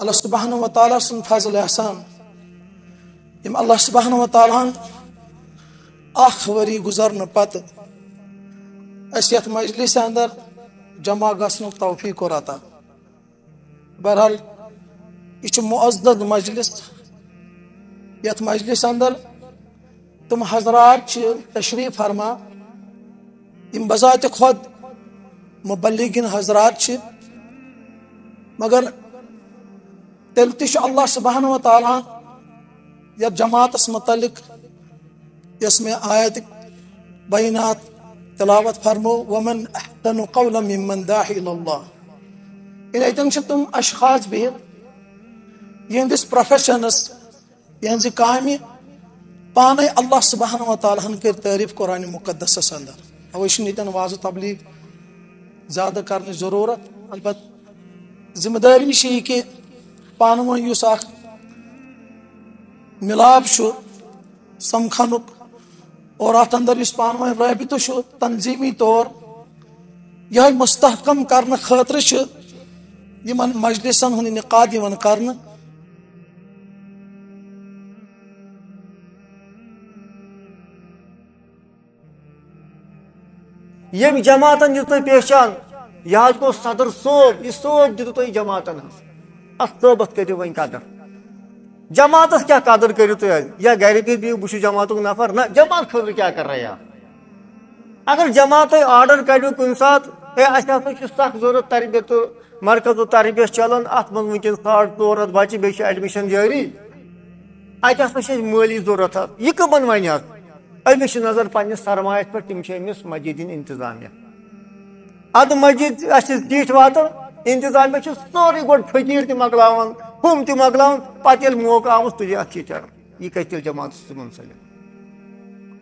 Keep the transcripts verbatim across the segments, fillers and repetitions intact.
اللہ سبحانہ و تعالیٰ سُنٛد فضل احسان، یِم اللہ سبحانہ و تعالیٰ ہن اکھ ؤری گُزرنہٕ پتہٕ اَسہِ یَتھ مجلسہِ اندر جمع گژھنُک توفیق کوٚر عطا۔ بہرحال، یہِ چھُ معزز مجلس۔ یَتھ مجلسہِ اندر تِم حضرات چھِ تشریف فرما، یِم بذات خود مبلغین حضرات چھِ، مگر تیٚلہِ تہِ چھُ اللہ سبحانہ و تعالیٰ یَتھ جماعتس متعلق، یۄس مےٚ آیت بینات تلاوت فرمو، "ومن احسن قولا ممن دعا الی اللہ"، یعنی اَتٮ۪ن چھِ تِم اشخاص بِہِتھ، یِہنٛدِس پروفیشنس، یِہنٛزِ کامہِ پانے اللہ سبحانہ و تعالیٰ ہن کٔرۍ تعریف قرآن مقدسس اندر۔ اوے چھُنہٕ ییٚتٮ۪ن وعظ و تبلیغ زیادٕ کرنٕچ ضروٗرت۔ البتہ ذمہ دٲری چھِ یہِ کہِ پانہٕ ؤنۍ یُس اکھ مِلاپ چھُ سمکھنُک اور اتھ اندر یُس پانہٕ ؤنۍ رٲبطہٕ چھُ تنظیٖمی طور یِہوٚے مستحکم کرنہٕ خٲطرٕ چھُ یِمن مجلسن ہُنٛد انعقاد یِوان کرنہٕ۔ ییٚمۍ جماعتن دِژ تۄہہِ پہچان، یہِ حظ گوٚو صدر صٲب، یہِ صٲب دِتوٕ تۄہہِ جماعتن حظ۔ اتھ صٲبس کٔرِو وۄنۍ قدر۔ جماعتس کیٛاہ قدر کٔرِو تُہۍ حظ؟ یا گرِ بِہِتھ بِہِو، بہٕ چھُس جماعتُک نفر۔ نہ، جماعت خٲطرٕ کیٛاہ کر رہے آپ؟ اگر جماعت تۄہہِ آرڈر کڑِو کُنہِ ساتہٕ، "ہے، اَسہِ ہسا چھُ سخ ضروٗرت تربیت تہٕ مرکز و تربیت چلان، اتھ منٛز وٕنکیٚن ساڑ ژور ہتھ بچہِ، بیٚیہِ چھُ ایڈمیشن جٲری، اتہِ ہسا چھِ اَسہِ مٲلی ضروٗرت حظ"، یہِ کٕمن ونہِ حظ؟ أمِس چھِ نظر پننِس سرمایس پٮ۪ٹھ، تِم چھِ أمِس مسجد دِنۍ انتظامیہ۔ ادٕ مسجد، اَسہِ چھِ زیٖٹھۍ واتان، انتظامیہ چھُ سورُے گۄڈٕ فقیٖر تہِ مۄکلاوان، ہُم تہِ مۄکلاوان، پتہٕ ییٚلہِ موقعہٕ آوُس، تُلہِ اتھ چیٖٹر۔ یہ کیسے جماعت سے منسلک؟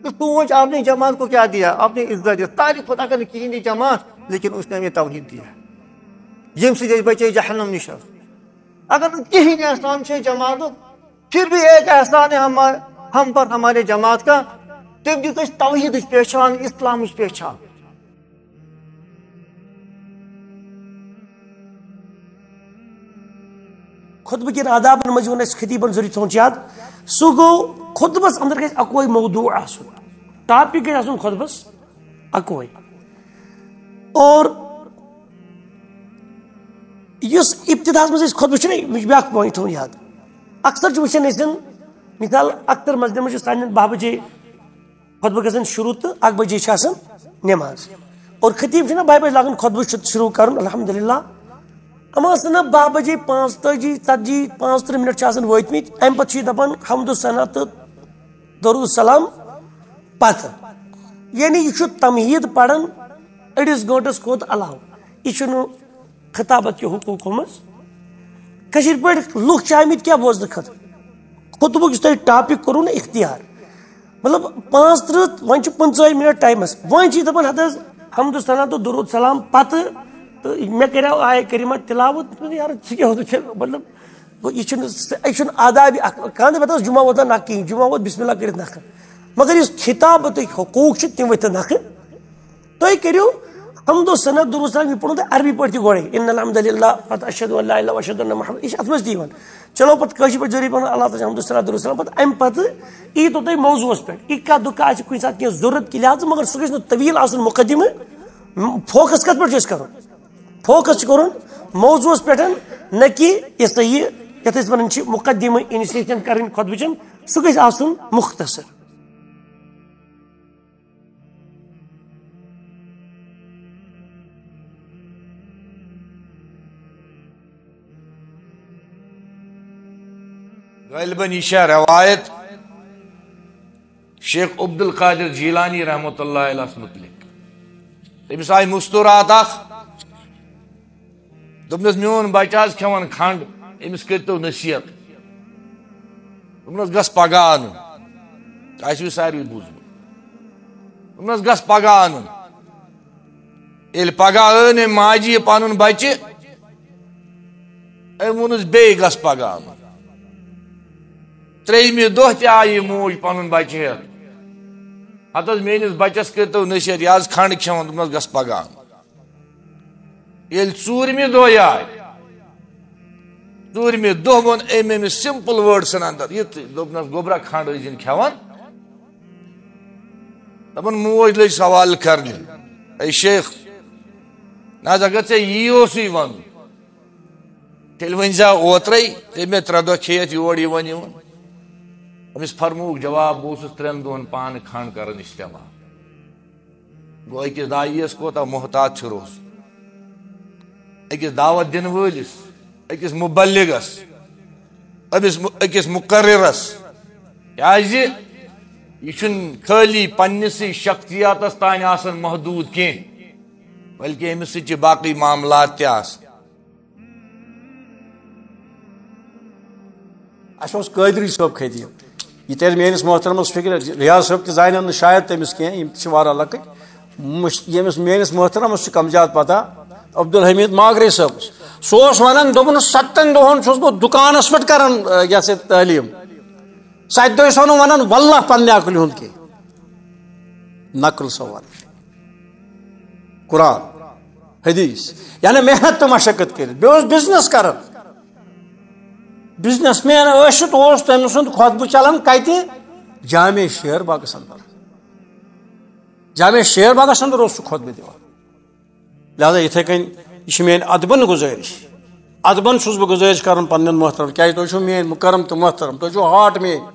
تو سوچ، آپ نے جماعت کو کیا دیا؟ آپ نے عزت دیا۔ ساری خدا کا نہیں، کہیں نے جماعت، لیکن اس نے ہمیں توحید دیا۔ یم سے بچے جہنم نش۔ اگر کہیں نے احسان سے جماعت، پھر بھی ایک احسان ہے ہم، ہم پر، ہمارے جماعت کا، تم دیت اس توحید پہچان، اسلام پہچان۔ خطبہٕ کٮ۪ن آدابن منٛز یِوان اَسہِ خطیٖبن ضروٗری تھاوُن چھُ یاد، سُہ گوٚو خطبس اندر گژھِ اکوے موضوع آسُن، ٹاپک گژھِ آسُن خطبس اکوے۔ اور یُس ابتداہس منٛز أسۍ خطبہٕ چھِنہ، مےٚ چھُ بیٛاکھ پوینٹ تھاوُن یاد۔ اکثر چھِ وٕچھان أسۍ زن، مثال، اکثر مسجدن منٛز چھُ سانٮ۪ن باہ بجے خطبہٕ گژھان شروع تہٕ اکھ بجے چھِ آسان نماز۔ اور خطیب چھُنہ باہہِ بجہِ لاگان خطبہٕ شُ-، شروع کرُن، الحمدللہ۔ اما آسان نہ باہ بجے پانٛژتٲجی، ژتجی، پانٛژترٕٛہ منٹ چھِ آسان وٲتمٕتۍ، امہِ پتہٕ چھُ یہِ دپان حمد و ثنا تہٕ درود سلام پتہٕ۔ یعنی یہِ چھُ تمہیٖد پران أڑِس گٲنٛٹس کھۄتہٕ علاوٕ۔ یہِ چھُنہٕ خطابت کہِ حقوٗقو منٛز۔ کٲشِر پٲٹھۍ لُکھ چھِ آمٕتۍ کیٛاہ بوزنہٕ خٲطرٕ؟ خطبُک یُس تۄہہِ ٹاپک کوٚروٕ نہ اختیار، مطلب، پانٛژترٕٛہ، وۄنۍ چھِ پٕنٛژٕہَے منٹ ٹایمس، وۄنۍ چھِ یہِ دپان، ہتہٕ حظ، حمد و ثنا تہٕ درود سلام پتہٕ، تہٕ مےٚ کریو آیہِ کریمہ تلاوت۔ یارٕ، ژٕ کیٛاہ اوسُکھ، مطلب، گوٚو، یہِ چھُنہٕ، یہِ چھُنہٕ آدابی اکھ۔ کانٛہہ دپہِ، ہتہٕ حظ، جمعہ ووت نہ نکھٕ کِہیٖنۍ، جمعہ ووت بسم اللہ کٔرِتھ نکھٕ، مگر یُس خطابتٕکۍ حقوٗق چھِ، تِم ؤتھۍ نکھٕ۔ تُہۍ کٔرِو حمد و ثنا درود سلام، یہِ پوٚرمُت تۄہہِ عربی پٲٹھۍ تہِ گۄڈَے، ان الحمد للہ، پتہٕ اشہد ان لا الہ الا اللہ، اشہد ان محمد، یہِ چھِ اَتھ منٛز تہِ یِوان۔ چلو، پتہٕ کٲشِر پٲٹھۍ ضروٗری پَنُن اللہ تعالیٰ حمد و ثنا درود سلام، پتہٕ اَمہِ پتہٕ یی تو تۄہہِ موضوعس پٮ۪ٹھ، اِکا دُکا آسہِ کُنہِ ساتہٕ کینٛہہ ضروٗرت کہِ لحاظہٕ، مگر سُہ گژھِ نہٕ طویل آسُن مقدمہٕ۔ فوکس کتھ پٮ۪ٹھ چھُ اَسہِ کرُن؟ فوکس چھُ کرُن موضوعس پٮ۪ٹھ، نہ کہِ یہِ سا یہِ یتھ أسۍ ونان چھِ مقدمہٕ، انیشیشن کرٕنۍ خطبٕچن، سُہ گژھِ آسُن مختصر۔ غالباً یہِ چھےٚ روایت شیخ عبدالقادر جیلانی رحمتہ اللہ علیہ متعلق۔ تٔمِس آیہِ مستورات اکھ، دوٚپنَس، "میون بچہٕ آز کھٮ۪وان کھنٛڈ، أمِس کٔرۍتو نصیحت۔" دوٚپنَس، "گژھ پگاہ اَنُن۔" آسِوٕ ساروٕے بوٗزمُت۔ دوٚپنَس، "گژھ پگاہ اَنُن۔" ییٚلہِ پگاہ أنۍ أمۍ ماجہِ یہِ پنُن بچہِ، أمۍ ووٚنُس، "بیٚیہِ گژھ پگاہ اَنُن۔" ترٛیٚیِمہِ دۄہ تہِ آیہِ یہِ موج پنُن بچہِ ہٮ۪تھ، "ہتہٕ حظ، میٲنِس بچس کٔرۍتو نصیحت، یہِ آز کھنٛڈ کھٮ۪وان۔" دوٚپنَس، "گژھ پگاہ اَنُن۔" ییٚلہِ ژوٗرمہِ دۄہ آے، ژوٗرمہِ دۄہ ووٚن أمۍ أمِس simple wordsن اندر، یہِ تہِ دوٚپنس، "گوٚبرا، کھنڈ ٲسۍ زِن کھٮ۪وان؟" دپان، موج لٔج سوال کرنہِ، "اے شیخ، نہ حظ، اگر ژےٚ یی اوسُے ونُن، تیٚلہِ ؤنۍ زِ ہا اوترے، ژےٚ مےٚ ترٛےٚ دۄہ کھیٚیَتھ یور یِوان یِوان۔" أمِس فرمووُکھ جواب، "بہٕ اوسُس ترٛٮ۪ن دۄہن پانہٕ کھنڈ کران استعمال۔" گوٚو، أکِس داعیَس کوتاہ محتاط چھُ روزُن، أکِس دعوت دِنہٕ وٲلِس، أکِس مبلغس، أمِس مُ-، أکِس مقررس۔ کیازِ یہِ چھُنہٕ خٲلی پننِسٕے شخصیتس تام آسان محدوٗد کینٛہہ، بلکہِ أمِس سۭتۍ چھِ باقٕے معاملات تہِ آسان۔ اَسہِ اوس قٲدری صٲب خطیب۔ یہِ تَرِ میٲنِس محترمس فِکرِ، ریاض صٲب تہِ زانن نہٕ شاید تٔمِس کینٛہہ، یِم تہِ چھِ واریاہ لۄکٕٹۍ۔ مُش-، ییٚمِس میٲنِس محترمس چھُ کم زیادٕ پتہ، عبدالحمید ماگرے صٲبس۔ سُہ اوس ونان، دوٚپُن، "ستن دۄہن چھُس بہٕ دُکانس پٮ۪ٹھ کران، آ، یہِ ہسا یہِ تعلیٖم۔ ستہِ دۄہہِ چھُسو نہٕ ونان واللہ پننہِ عقلہِ ہُنٛد کینٛہہ۔" نقل سوال۔ قرآن، حدیث، یعنی محنت تہٕ مشقت کٔرِتھ۔ بیٚیہِ اوس business کران۔ Businessman ٲسِتھ اوس تٔمۍ سُنٛد خطبہٕ چلان کتہِ؟ جامع شیر باغس اندر۔ جامع شیر باغس اندر اوس سُہ خطبہٕ دِوان۔ لہذا یِتھے کٔنۍ یہِ چھِ میٲنۍ ادبن گُزٲرِش۔ ادبن چھُس بہٕ گُزٲرِش کران پننٮ۪ن محترم، کیازِ تُہۍ چھِو میٲنۍ مُکرم تہٕ محترم، تُہۍ چھِو heart میٲنۍ،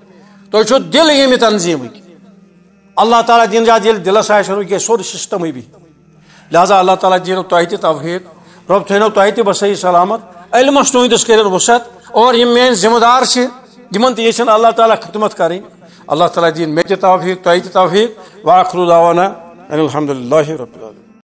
تُہۍ چھِو دِل ییٚمہِ تنظیٖمٕکۍ۔ اللہ تعالیٰ دِن جا دِل، دِلس آسہِ نہٕ کینٛہہ، سورُے systemٕے بِہہِ۔ لہذا اللہ تعالیٰ دِنو تۄہہِ تہِ توفیٖق، رۄب تھٲینو تۄہہِ تہِ بصحیح سلامت، علمس تُہنٛدِس کٔرِن وُسعت، اور یِم میٲنۍ ذمہٕ دار چھِ، یِمن تہِ یژھن اللہ تعالیٰ خدمت کرٕنۍ، اللہ تعالیٰ دِن مےٚ تہِ توفیٖق، تۄہہِ تہِ توفیٖق۔ وآخر دعوانا ان الحمد للہ رب العالمین۔